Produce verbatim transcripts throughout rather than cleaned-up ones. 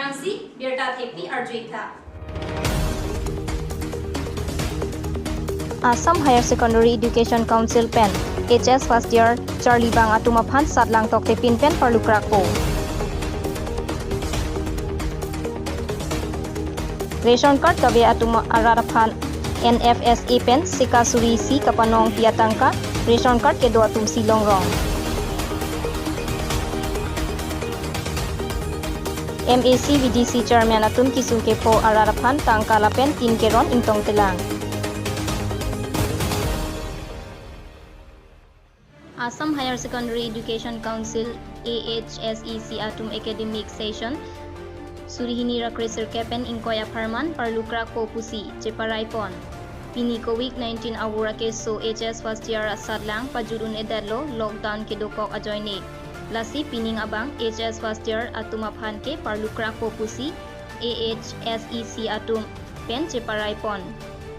Ansi birta thepi arjuitha. Assam Higher Secondary Education Council pen H S first year charlibang atum aphan satlang toktepin pen parlukrakpo. Ration card kave atum arat aphan N F S A pen sika suri isi kapanong pi atangka ration card kedo atum si longrong. M A C V D C chairman atum kisung kepho arat aphan tangka lapen tin keron ingtong telang. Assam Higher Secondary Education Council, A H S E C atum academic session suri hini ra kresirkep pen ingkoi apharman parlukrakpo pusi cheparai pon. Pini Covid nineteen avur akeso H S first year asatlang pajut un-edetlo, lockdown kedokok ajoine. Lasi pining abang H S first year atum aphan ke parlukrakpo pusi A H S E C atum pen cheparai pon.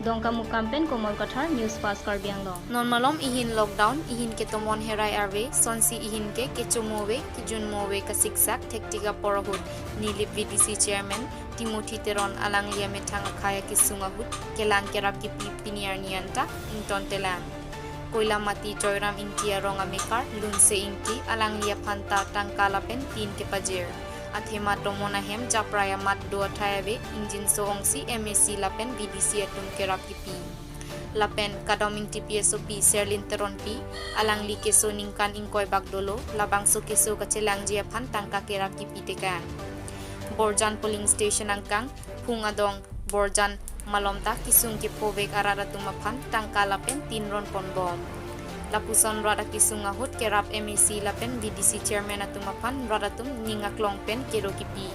Dongkamukam pen Komol Kathar, News Fast Karbi Anglong. Non malom ihin lockdown, ihin ketomon herai arve, sonsi ihin ke kechomo ave, kejunmo ave kasiksak, thektik apor ahut Nilip V D C chairman Timothy Teron alangli amethang akhai akisung ahut kelang kerap kipi pini arni anta ingtong telang. Koilamati Joyram Ingti arong amekar Lunse Ingti alangli aphan ta tangka lapen tin kepajir. Athema tomon ahem japrai amat do athai ave ingjinso ongsi M A C lapen V D C atum kerap kipi. Lapen Kadom Ingtipi asopi Serlin Teronpi alangli keso ningkan ingkoi bak dolo, labangso keso kachelangji aphan tangka kerap kipi tekang. Borjan polling station angkang Phung Adong Borjan malom ta kisung kephovek arat atum aphan tangka lapen tin ron ponbom. Lapuson rat akisung ahut kerap M A C lapen V D C chairman atum aphan rat atum ning aklong pen kero kipi.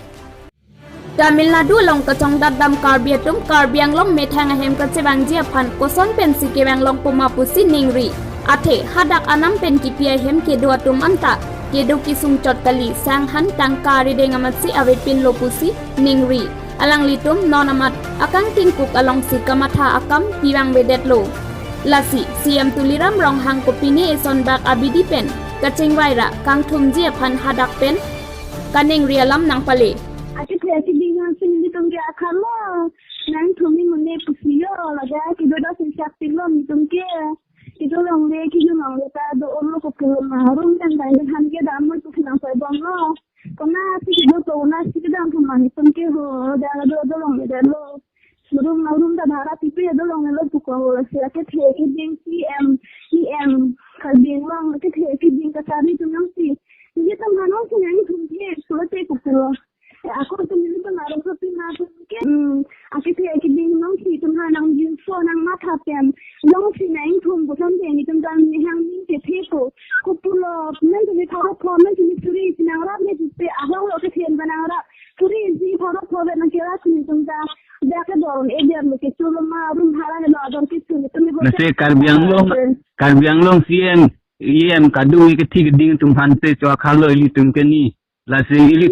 Tamil Nadu along kachongdat dam Karbi atum Karbi Anglong methang ahem kachevangji aphan koson pensi kevang longpo ma pusi ningri. Athe hadak anam pen kipi ahem kedo atum anta kedo kisung chot kali, sanghan tangka arideng amatsi avepinlo pusi ningri. Alanglitum non amat akangtingkuk alongsi kamatha akam pivangvedetlo. Lasi C M Tuliram Ronghang kopine eson bak abidi pen kachingvai ra kangthumji aphan hadak pen kaningri alam nangpale. Ake the ake ding hang sing di tum ke akhan lo. Nangthum ni mune pusi yo, laga kedo da sing sak pilo ni tum ke. Kedo longle, kedo longle ta do-olo ko pulo ma. Room tang dai han kedam mo tu nang soi bomlo. Konatsi kedo to, konatsi kedam thum ma ni tum ke ho, da do do longle da lo. Room na room ta bhara pipe dolongle lo puko ho, si ake the ake ding C M, E M, Karbi Anglong ake the ake ding kachari tum nangsi. Ye tam hanong si nangthum the, sulo te ko pulo. Ako tum ni tum aro ko pi ma tum ke. Hmm, ake the ake ding nangsi tum ha nangjinso nangmatha pen. Nangsi nangthum ko tum te ni tum dan ni hang ning ke the ko. Ko pulo, nangtum ni tharo pho, nangtum ni suri isi nangrap ne te ahong lo ke the nangrap. Suri isi tharo pho vet nangkerap si ni tum ta. Dak ke dorong eder lo ke chulo ma room bhara helo ador ke chulo tum ni. Lasi Karbi Anglong, Karbi Anglong C M, E M kadung ke thik ding atum aphan si cho akhalo ilitum ke ni. Lasi ili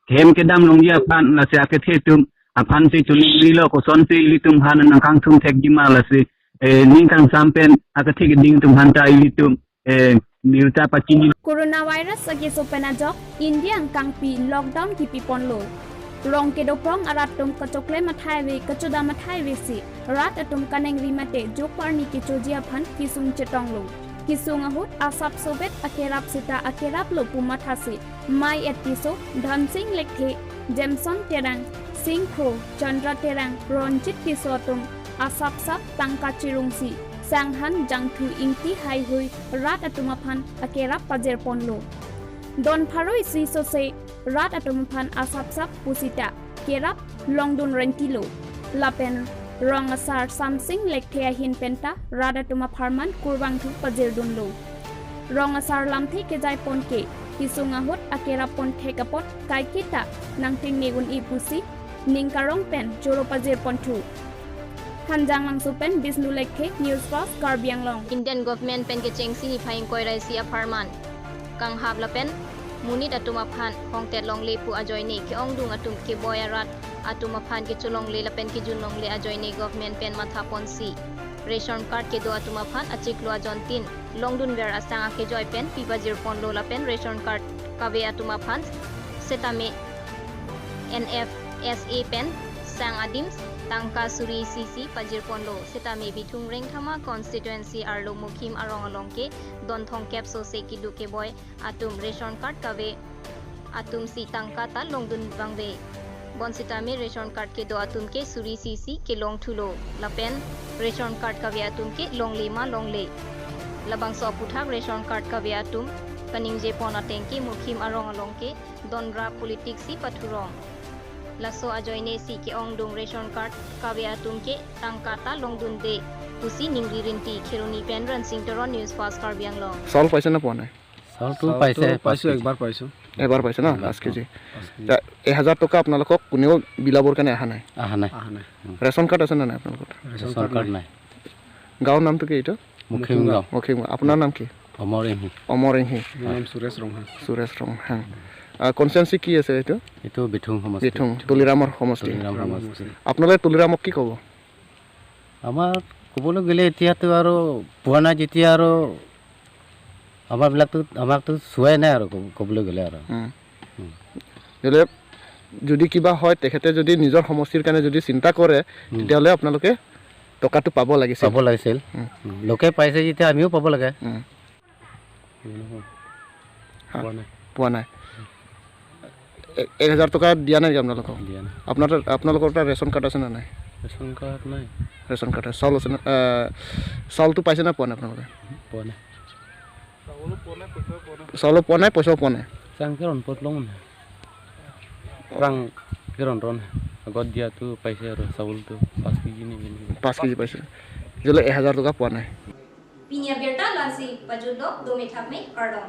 hem kedam longji aphan, lasi akethe atum aphan si chuli lo, kosonsi ilitum aphan nangkangthum thekji ma, lasi, eh, ning kangsam pen akethe keding atum aphan ta ilitum, eh, birta pachini. Coronavirus akeso pen ajok India angkangpi lockdown kipi ponlo. Rong kedoprong arat atum kachokle mathai ave, kachoda mathai ave si rat atum kaningri mate jokparni kechoji aphan kisung chetonglo. Kisung ahut asap sovet akerap seta akerap lo pu mathasi Mai-et Tisso, Dhansing Lekthe, Jameson Terang, Sing Kro, Chandra Terang, Ronjit Tisso atum asapsap tangka chirungsi sanghan jangthu ingti haihui rat atum aphan akerap pajir ponlo. Don pharo isi sose rat atum aphan asapsap pusita kerap longdun rentilo. Lapen rong asar Samsing Lekthe ahin penta rat atum apharman kurvangthu pajirdunlo. Rong asar lamthe kejai pon ke kisung ahut akerap pon thek apot kaiketa nangtingne un-e pusi ning karong pen choro pajir ponthu. Hanjanglangso pen Bisnu Lekthe, News Fast Karbi Anglong. Indian government pen kechengsi niphai ingkoi ra isi apharman kanghap lapen monit atum aphan hongtet longle pu ajoine ke-ongdung atum keboi arat atum aphan kecholongle lapen kejunlongle ajoine government pen matha ponsi ration card kedo atum aphan achiklo ajontin longdunver asang akejoi pen pi pajir ponlo lapen ration card kave atum aphan setame F S A pen sang adim tangka suri isi isi pajirponlo. Sitame Bithung Rengthama constituency arlo Mukhim arong along ke don thomkep sose keduk keboi atum ration card kave atum si tangka ta longdun vangve. Bonsitame ration card kedo atum ke suri isi isi kelong thulo. Lapen ration card kave atum ke longle ma longle. Labangso aputhak ration card kave atum kaningjepon ateng ke Mukhim arong along ke donra politics si pathurong. Laso ajoine si ke-ongdung ration card kave atum ke tangka ta longdunde pusi ningri rinti. Kheroni pen Ransing Teron, News Fast Karbi Anglong. চাউল পাইছে নে পোৱা নাই? চাউলটো চাউলটো পাইছে, পাঁচ পাইছো, কেজি। একবাৰ পাইছো। এবাৰ পাইছে ন, এবাৰ, পাঁচ কেজি। পাঁচ কেজি। এতিয়া এহেজাৰ টকা আপোনালোকক কোনেও বিলাবৰ কাৰণে অহা নাই? অহা নাই। অহা নাই। ৰেচন কাৰ্ড আছে নে নাই আপোনালোকৰ? ৰেচন ৰেচন কাৰ্ড কাৰ্ড নাই। গাঁৱৰ নামটো কি এইটো? মুখিম গাঁও। মুখিম গাঁও। আপোনাৰ নাম কি? অমৰ এংহি। অমৰ এংহি। মোৰ নাম সুৰেশ ৰংহাং। সুৰেশ ৰংহাং। আহ, কনষ্টিটুৱেঞ্চি কি আছে এইটো? এইটো বিথুং সমষ্টি। বিথুং, তুলিৰামৰ সমষ্টি। তুলিৰাম সমষ্টি। আপোনালোকে তুলিৰামক কি ক'ব? আমাৰ ক'বলৈ গ'লে এতিয়াতো আৰু পোৱা নাই যেতিয়া আৰু আমাৰবিলাকতো, আমাকতো চোৱাই নাই আৰু ক'ব-, ক'বলৈ গ'লে আৰু। উম। উম। তেতিয়াহ'লে যদি কিবা হয়, তেখেতে যদি নিজৰ সমষ্টিৰ কাৰণে যদি চিন্তা কৰে, উম। তেতিয়াহ'লে আপোনালোকে টকাটো পাব লাগিছিল। পাব লাগিছিল। উম। উম। লোকে পাইছে যেতিয়া আমিও পাব লাগে। উম। হা? পোৱা নাই। পোৱা নাই। এ-, এক হাজাৰ টকা দিয়া নাই নেকি আপোনালোকক? দিয়া নাই। আপোনাৰ তাত, আপোনালোকৰ তাত ৰেচন কাৰ্ড আছে নে নাই? ৰেচন কাৰ্ড নাই। ৰেচন কাৰ্ড আছে। চাউল আছে নে? আহ, চাউলটো পাইছে নে পোৱা নাই আপোনালোকে? পোৱা নাই। চাউলো পোৱা নাই, পইচাও পোৱা নাই। চাং কেৰণ পত লং মানে। ৰাং কেৰণ ৰণ। আগত দিয়াটো পাইছে আৰু চাউলটো পাঁচ কেজি নে কিমান। পাঁচ কেজি পাইছে। তেতিয়াহ'লে এহেজাৰ টকা পোৱা নাই। Pini abirta la-ansi pajutlo, dome thakme, kardom.